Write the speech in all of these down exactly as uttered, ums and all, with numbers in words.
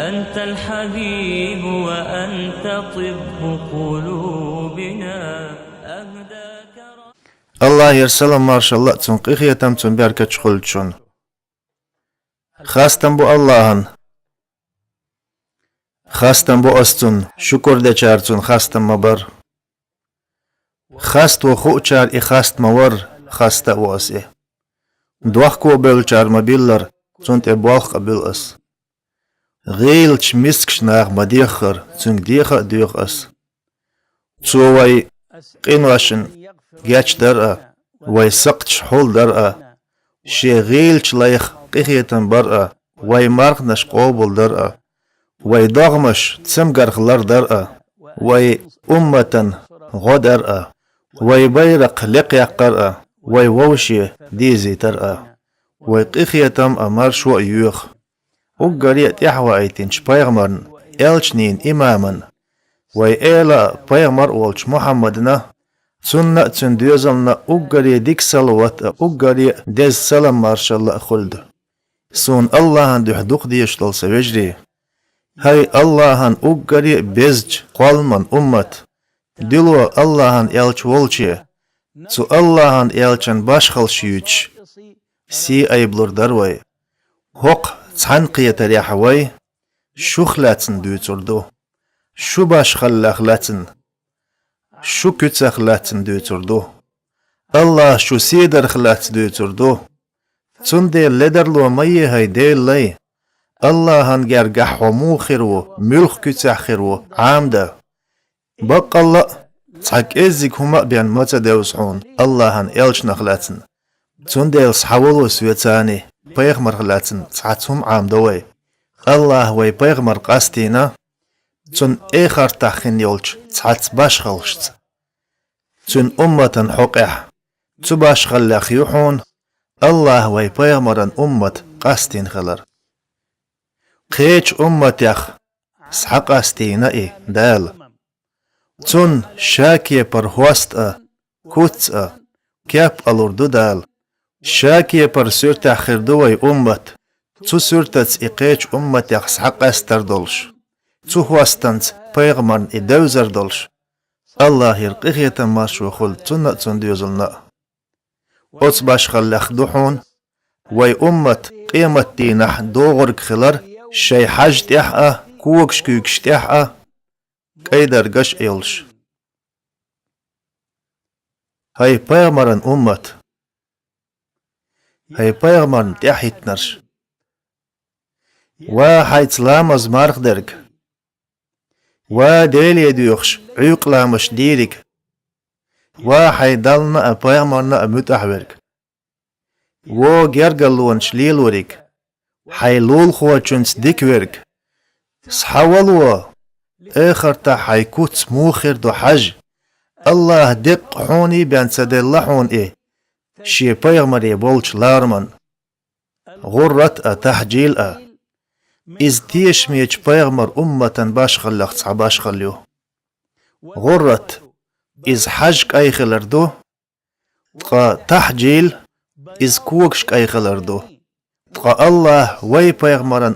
أنت الحبيب وأنت طب قلوبنا. أهداك ر- Аллахера салам-маршалла а, цун къинхетам, цун беркаташ хуьлда шуна. Хастам бу Аллахьан. Хастам бу ас цунна, шукур дечара цунна хастам ма бар. Хаставу хуучара и хаста ма вар, хаста а ву ас и. Дохко бевллачара ма биллара, цунна тӀе болх къа буьллу ас. ГӀийлачу мискачу наха ма деххара, цуьнга деха а доьху ас. Цо вай къиношна гечдар а, вай сакхташ хьулдар а, шен гӀийлачу лайх къинхетам бар а, вай марханаш къобалдар а, вай догӀмаш цамгарх лардар а, вай умматан гӀо дар а, вай байракх лекхъяккхар а, вай вовше дезийтар а, вай къинхетам а, маршо а йоьху. Уггаре а тӀаьхьаваийтинчу пайхамарна, элчанийн имаман, вай эла а, пайхамар а волчу Мухьаммадна, цунна а, цуьнан доьзална а уггаре дика салават а, уггаре а деза салам-маршалла а хуьлда. Суна Аллахьан дуьхьа дукха дезаш долу сан вежарий. ХӀай Аллахьан уггаре а безачу кхолламан уммат! Дуьло Аллахьан элча волче, цу Аллахьан элчан башхаллаш юьйцуш, сий айбалур дара вай. ХӀокху цхьаьнакхетарехь вай шух лаьцна дуьйцур ду, шу башхаллех лаьцна, шу куьцах лаьцна дуьйцур ду. Аллахьа шу седарх лаьцна дуьйцур ду. Цундела ледарло ма е, хӀай Делан лай. Аллахьан гергахь хьо муха хир ву, муьлха куьцехь хир ву, Ӏамадан. Баккъалла а, цхьа кӀеззиг хӀума а бен ма ца девза хьуна Аллахьан элчанах лаьцна. Цундела схьавало соьцаний, пайхамарх лаьцна цхьацца хӀума Ӏамадо вай. Аллахьа вай пайхамар къастийна, цунна эхартахь хин йолчу цхьацца башхаллашца. Цуьнан умматан хьокъехь, цу башхаллех ю хьуна Аллахьа вай пайхамаран уммат къастийна хилар. Кхечу умматех схьакъастийна и Дала. Цунна шакепара хӀост а, куц а, кеп а лур ду Дала. Шакепара суьртехь хир ду вай уммат. Цу суьртаца и кхечу умматех схьакъастар долуш, цу хӀостанца пайхамарна и девзар долуш, Аллахьера къинхетам, маршо хуьлда цунна а, цуьнан доьзална а. Оцу башхаллех ду хьуна вай уммат къематдийнахь догӀург хилар, шайн хьажа тӀехь а, когаш-куьйгаш тӀехь а, кӀайдаргаш а йолуш. ХӀай пайхамаран уммат! ХӀай пайхамарна тӀаьхьахӀиттинарш! Ва хьайца ламаз, марха дерг! Ва Деле доьхуш, Ӏуьйкъа ламазаш дийриг! Ва хьайн Дална а, пайхамарна а муьтӀахь верг! Во гергарлонаш лелориг, хьайн лулахочуьнца дика верг! Схьавало, эхартахь хьайн куц муха хир ду хьажа. Аллахьа деккъа хьуний бен ца делла хьуна и, шен пайхамаре болчу лараман. ГӀуррат а, тахьжил а. Иза тешамечу пайхамар умматан башхаллех цхьа башхалла ю. ГӀуррат, иза хьажа кӀай хилар ду, ткъа тахьжил, иза когаш кӀай хилар ду. Ткъа Аллахьа вай пайхамаран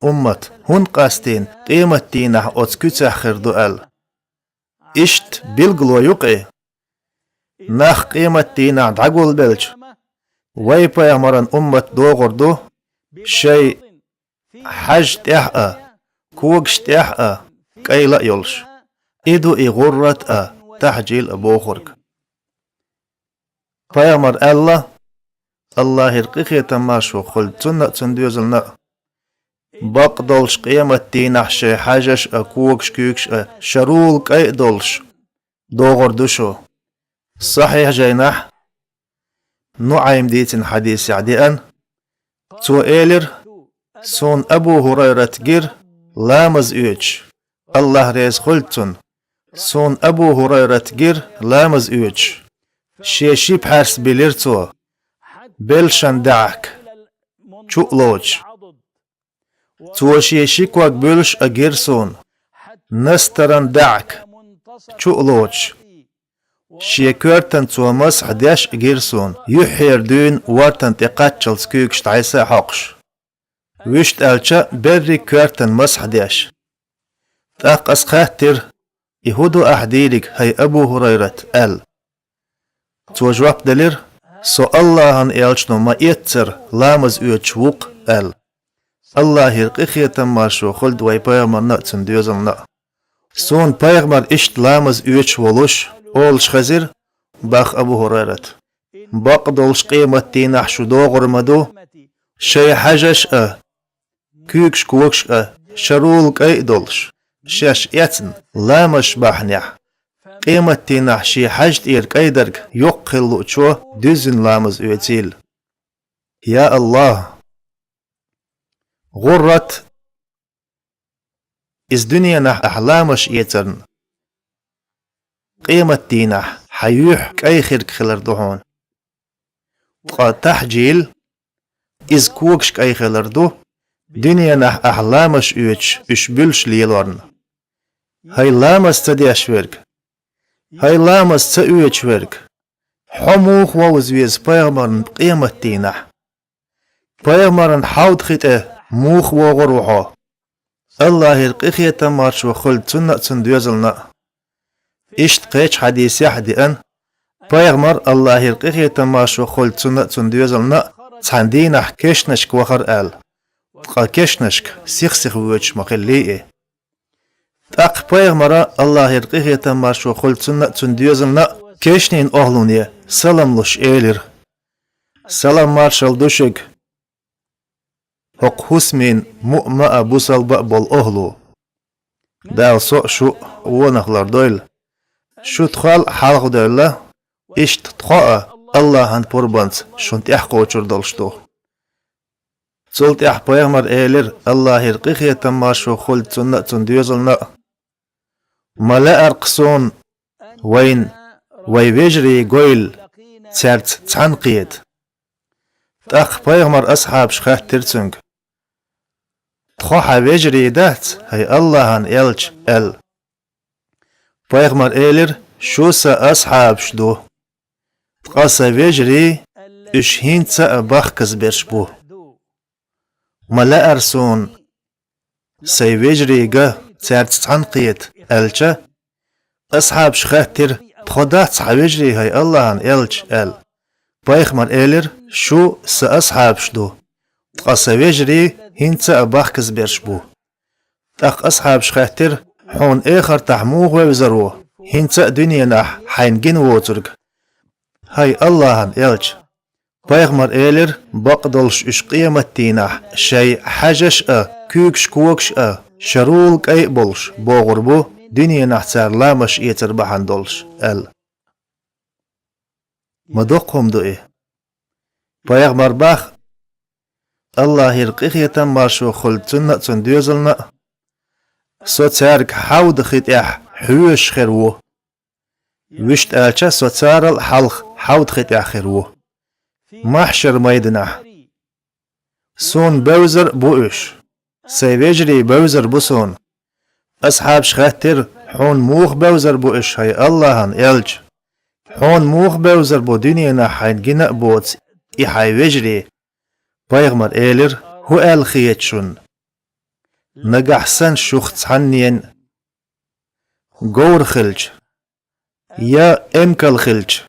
уммат хӀунда къастийна къематдийнахь оцу куьцехь хир ду аьлла? Иштта билгало ю-кх и. Нах къематдийнахь дӀагулбелча, вай пайхамаран уммат догӀур ду шайн хьажа тӀехь а, когаш тӀехь а кӀайла а йолуш. И ду и гӀуррат а, тахьжил а бохург. Пайхамара аьлла, Аллахьера къинхетам, маршо хуьлда цунна а, цуьнан доьзална а: бакъдолуш къематдийнахь шайн хьажаш а, когаш-куьйгаш а шарул кӀай а долуш догӀур ду шу. Сахьихь жайнахь НуӀайма дийцина хьадисехь деана, цо элира: «Суна Абу ХӀурайрат гира ламаз оьцуш, Аллахь реза хуьлда цунна. Суна Абу ХӀурайрат гира ламаз оьцуш. Шен ши пхьаьрс билира цо, белшан даьӀахк чу а лоцуш. Цо шен ши ког буьллуш а гира суна, настаран даьӀахк чу а лоцуш. Шен коьртан цо масхь деш а гира суна, юьххьера дуьйна вортан тӀе кхаччалц куьйгаш дӀасса а хьокхуш. Вуьшта аьлча, берриг коьртан масхь деш. ТӀаккха ас хаьттира: «И хӀун ду ахь дийриг, хӀай Абу ХӀурайрат?» – аьлла. Цо жоп делира: «Со АллахӀан элчано ма-эццара ламаз оьцуш ву-кх», – аьлла. АллахӀера къинхетам, маршо хуьлда вайн пайхамарна а, цуьнан доьзална а. «Суна пайхамар иштта ламаз оьцуш волуш олуш хезира, – бах Абу ХӀурайрат, – бакъдолуш къематдийнахь шу догӀур ма ду, шайн хьаьжаш а, куьйгаш-когаш а шарул кӀай а долуш, шаьш эцна ламазаш бахьанехь, къематдийнахь шен хьаьж тӀера кӀайдарг йоккха хила луучо дуьззина ламаз оьцийла». Я АллахӀ! ГӀуррат, иза дуьненахь ахь ламазаш эцарна, къематдийнахь хьан юьхь кӀай хирг хилар ду хьуна. Ткъа тахьжил, иза когаш кӀай хилар ду, дуьненахь ахь ламазаш оьцуш, уьш буьллуш лелорна. ХӀай ламаз ца деш верг! ХӀай ламаз ца оьцуш верг! Хьо муха вовза веза пайхамарна къематдийнахь? Пайхамаран хьовда хи тӀе муха вогӀур ву хьо? АллахӀера къинхетам, маршо хуьлда цунна а, цуьнан доьзална а. Иштта кхечу хьадисехь а деана, пайхамар, АллахӀера къинхетам, маршо хуьлда цунна а, цуьнан доьзална а, цхьана дийнахь кешнашка вахара аьлла. Ткъа кешнашка сих-сиха воьдуш ма хиллий и. ТӀаккха пайхамара, АллахӀера къинхетам, маршо хуьлда цунна а, цуьнан доьзална а, кешнийн охӀлуне салам луш элира: «Салам-маршалла ду шуьга, хӀокху хӀусамийн муъма а, бусалба а болу охӀло. Дала со а, шу а вонах лардойла. Шу тхол а хьалхадевлла, иштта тхо а АллахӀан пурбанца шуна тӀаьхьакхочур долуш ду». Цул тӀаьхьа пайхамар элира, АллахӀера къинхетам, маршо хуьлда цунна а, цуьнан доьзална а: «Ма лаьара-кх суна вайна вайн вежарий гойла цаьрца цхьаьнакхета». ТӀаккха пайхамаран асхьабаша хаьттира цуьнга: «Тхо хьан вежарий дац, хӀай АллахӀан элча?» – аьлла. Пайхамар элира: «Шу сан асхьабаш ду. Ткъа сан вежарий, уьш хӀинца а бахказберш бу». «Ма лаьара суна сайн вежарий ган цаьрца цхьаьнакхета», – аьлча, асхьабаша хаьттира: «Тхо дац хьан вежарий, хӀай АллахӀан элча?» – аьлла. Пайхамар элира: «Шу сан асхьабаш ду. Ткъа сан вежарий хӀинца а бахказберш бу». ТӀаккха асхьабаша хаьттира: «Хьуна эхартахь муха вевзар ву, хӀинца а дуьненахь хьайна гина воцург, хӀай АллахӀан элча?» Пайхамар элира: «Бакъдолуш уьш къематдийнахь шайн хьаьжаш а, куьйгаш-когаш а шарул кӀай а болуш богӀур бу, дуьненахь цара ламазаш эцар бахьана долуш», – аьлла. Ма доккха хӀума ду и! Пайхамар бах, АллахӀера къинхетам, маршо хуьлда цунна а, цуьнан доьзална а: «Со цаьрга хьовда хи тӀехь хьоьжуш хир ву. Вуьшта аьлча, со царал а хьалха хьовда хи тӀехь хир ву, махьшар майданахь. Суна бевзар а бу уьш. Сайн вежарий бевзар бу суна». Асхьабаша хаьттира: «Хьуна муха бевзар бу уьш, хӀай АллахӀан элча? Хьуна муха бевзар бу дуьненахь хьайна гина а боцу и хьайн вежарий?» Пайхамар элира: «ХӀун аьлла хета шуна? Нагахь санна шух цхьаннена говр хилча, я эмкал хилча,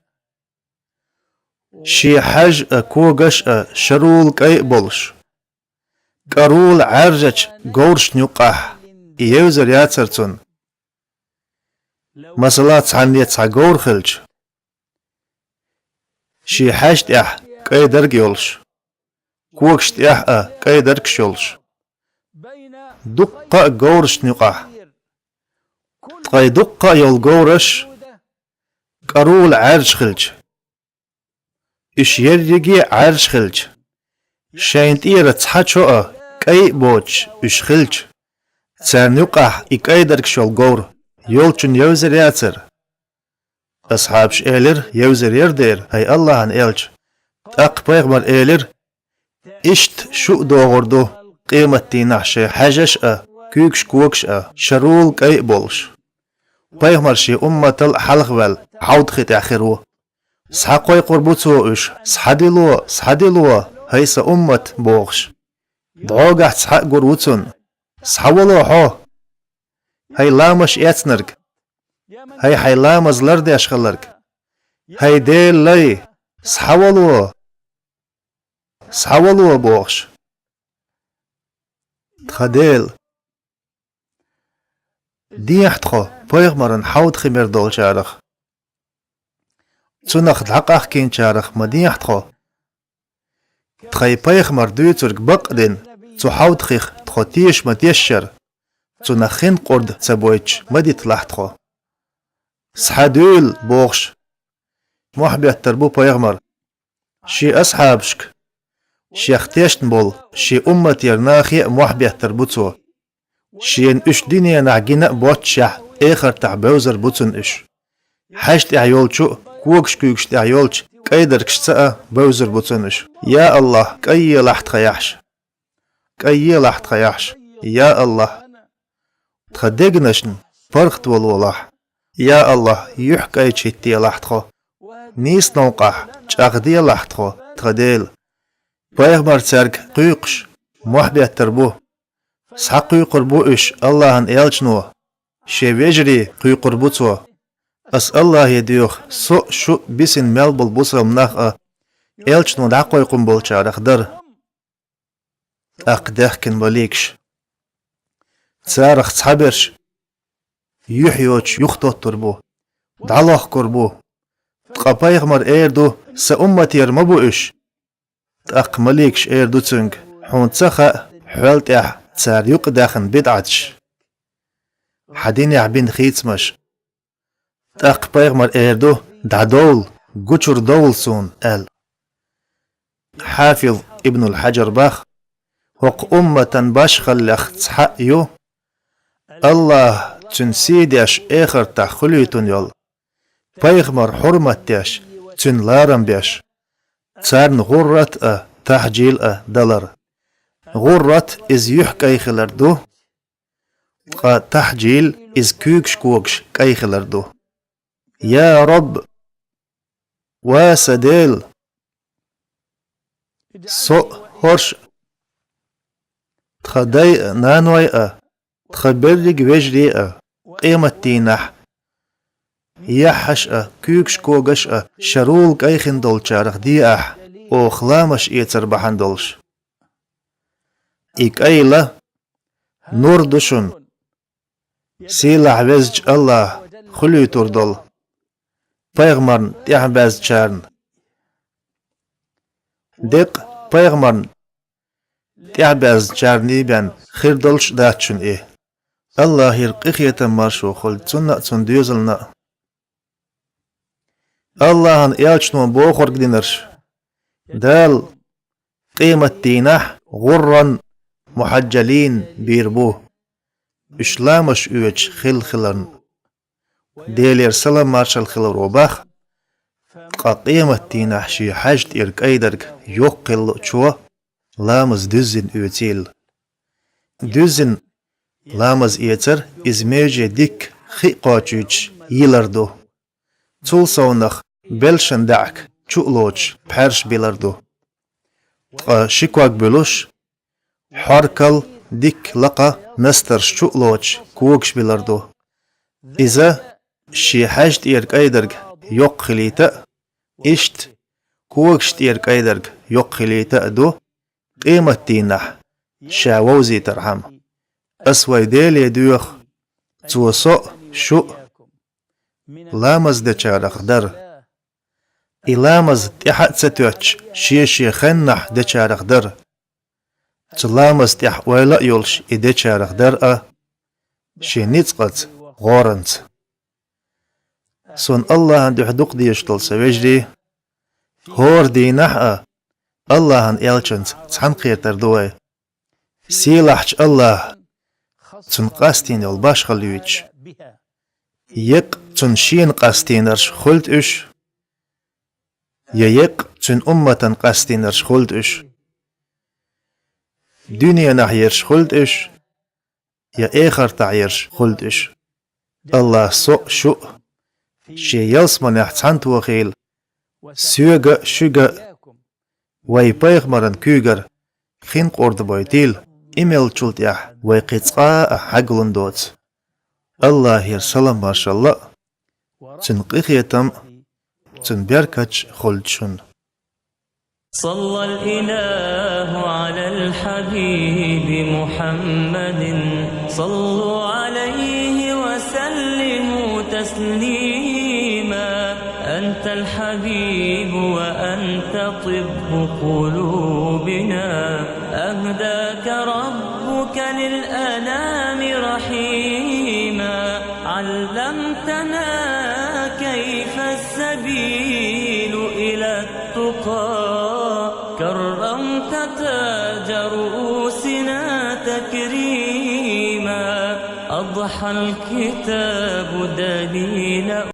шен хьаьж а, когаш а шарул кӀай а болуш, кӀарула Ӏаьржачу говрашна юккъахь и евзар яцара цунна. Масала, цхьанне цхьа говр хилча, шен хьаьж тӀехь кӀайдарг а йолуш, когаш тӀехь а кӀайдаргаш йолуш, дуккха а говрашна юкъахь. Ткъа и дуккха а йолу говраш кӀарула Ӏаьржа хилча, уьш ерриге а Ӏаьржа хилча, шайна тӀера цхьа чо а кӀай а боцуш уьш хилча, царна юкъахь и кӀайдаргаш йолу говр йолчунна евзар яцара?» Асхьабаша элира: «Евзар яра дера, хӀай АллахӀан элча». ТӀаккха пайхамар элира: «Иштта шу а догӀур ду къематдийнахь шайн хьаьжаш а, куьйгаш-когаш а шарул кӀай а болуш». Пайхамар шен умматал а хьалхаваьлла хьовда хи тӀехь хир ву. Схьакхойкхур бу цо уьш: «Схьадило, схьадило, хӀай сан уммат», – бохуш. ДӀогахь цхьаъ гур ву цунна: «Схьавало хьо, хӀай ламаш эцнарг! ХӀай хьайн ламаз лардеш хилларг! ХӀай Делан лай! Схьавало! Схьавало!» — бохуш. Тхан Дела, дехьа тхо пайхамаран хьовда хи мер долчарах. Цунах дӀакъахкийначарах ма дехьа тхо. Тхайн пайхамар дуьйцург бакъдина, цу хьовда хих тхо теша ма тешшара, цунах хин къурд ца бойтуш ма диталахь тхо. «Схьадуьйла», — бохуш, мохь беттар бу пайхамар. Шен асхьабашка, шех тешна болу шен умматера нахе а мохь беттар бу цо. Шена уьш дуьненахь гина а боццушехь, эхартахь бевзар бу цунна уьш. Хьаьж тӀехь йолчу а, когаш куьйгаш тӀехь йолчу кӀайдаргашца а бевзар бу цунна уьш. Я АллахӀ, кӀайелахь тхан яхьаш! КӀайелахь тхан яхьаш, я АллахӀ! Тхан дегнашна паргӀат валолахь, я АллахӀ, юьхькӀайчу хӀиттаелахь тхо. Нийса новкъахь чӀагӀделахь тхо, тхан Дела. Пайхамар цаьрга кхойкхуш, мохь беттар бу. Схьакхойкхур бу уьш АллахӀан элчано, шен вежарий кхойкхур бу цо. Ас АллахӀе доьху со а, шу а, бисина мел болу бусалба нах а элчано дӀакхойкхун болчарах дара. ТӀаккха даьхкина маликаш, царах цхьаберш юьхь йоцуш юхатоттур бу, дӀалохкур бу. Ткъа пайхамар эр ду: «Сан умматера ма бу уьш». ТӀаккха маликаш эр ду цуьнга: «Хьуна ца хаьа хьол тӀехь цара юкъадаьхна бидӀаташ, хьан динехь бина хийцамаш?» ТӀаккха пайхамар эр ду: «ДӀадовла, гучур довла суна», — аьлла. Хьафиз Ибнул Хьаджар бах: «ХӀокху умматан башхаллех цхьаъ ю АллахӀ цуьнан сий деш эхартахь хуьлуьйтун йолу, пайхамар хьурмат деш, цуьнан ларам беш, царна гӀуррат а, тахьжил а далар». ГӀуррат иза юьхь кӀай хилар ду, ткъа тахьжил иза куьйгаш когаш кӀай хилар ду. Я Рабб! Ва сан Дела! Со а, хӀорш а, тхан дай а, наной а, тхан берриг вежарий а, къематдийнахь яххьаш а, куьйгаш когаш а шарул кӀайхина долчарах де ахь, оха ламаш эцар бахьана долуш. И кӀай ла нур ду шуна, сийлахь везачу АллахӀа хуьлуьйтур долу, пайхамарна тӀаьхьабаьзначарна. Деккъа пайхамарна тӀаьхьабаьзначарний бен хир долуш а дац шуна и. АллахӀера къинхетам, маршо хуьлда цунна а, цунна доьзална а. АллахӀан элчано бохург динарш Дала къематдийнахь гӀурран мухьаджалин бийр бу, уьш ламаш оьцуш хилла хиларна. Делера салам-маршалла хиларо бах: ткъа къематдийнахь шен хьаьж тӀера кӀайдерг йоккха хиллачо ламаз дуьззина оьцийла. Дуьззина ламаз эцар иза меже дикка хи а кхочуьйтуш йилар ду. Цул совнах белшан даьӀахк чу а лоцуш пхьаьрш билар ду. Ткъа ши ког буьлуш, хьоркал дикка лакха настарш чу а лоцуш когаш билар ду. Иза шен хьаьж тӀера кӀайдерг йоккха хилийта а, иштта когаш тӀера кӀайдерг йоккха хилийта а ду къематдийнахь ша вовзийтархьама. Ас вайн Деле доьху, Цо со а, шу а ламаз дечарах дара. И ламаз тӀаьхьа а ца тоьттуш, шен-шен хеннахь дечарах дара. Цу ламаз тӀехь ойла а йолуш и дечарах дара а, шен ницкъаца, гӀоранца. Сон Аллахьан дуьхьа дукха дезаш долу сан вежарий, хӀора дийнахь а Аллахьан элчанца цхьаьна кхетар ду вай. Сийлахьчу Аллахьа цунна къастийна йолу башхалла юьйцуш, еккъа цунна шена къастийнарш хуьлда уьш, я еккъа цуьнан умматана къастийнарш хуьлда уьш. Дуьненахь ерш хуьлда уьш, я эхартахь ерш хуьлда уьш. Аллахьа со а, шу а шен ялсаманехь цхьаьна тохийла, соьга а, шуьга а, вайн пайхамаран куьйгара кхин кьурда байтил, и мелчул тӀехь вай кхин цкъа а хьагулун доц. Аллахьера салам-маршалла а, цуьнан къинхетам а, цуьнан беркаташ а хуьлда шуна. صلى الإله على الحبيب محمد. صلوا عليه وسلموا تسليما. أنت الحبيب وأنت طب قلوبنا. أهداك ربك للأنام رحيما. علمتنا كيف السبيل إلى التقى. كرمت تاج رؤوسنا تكريما. أضحى الكتاب دليلا.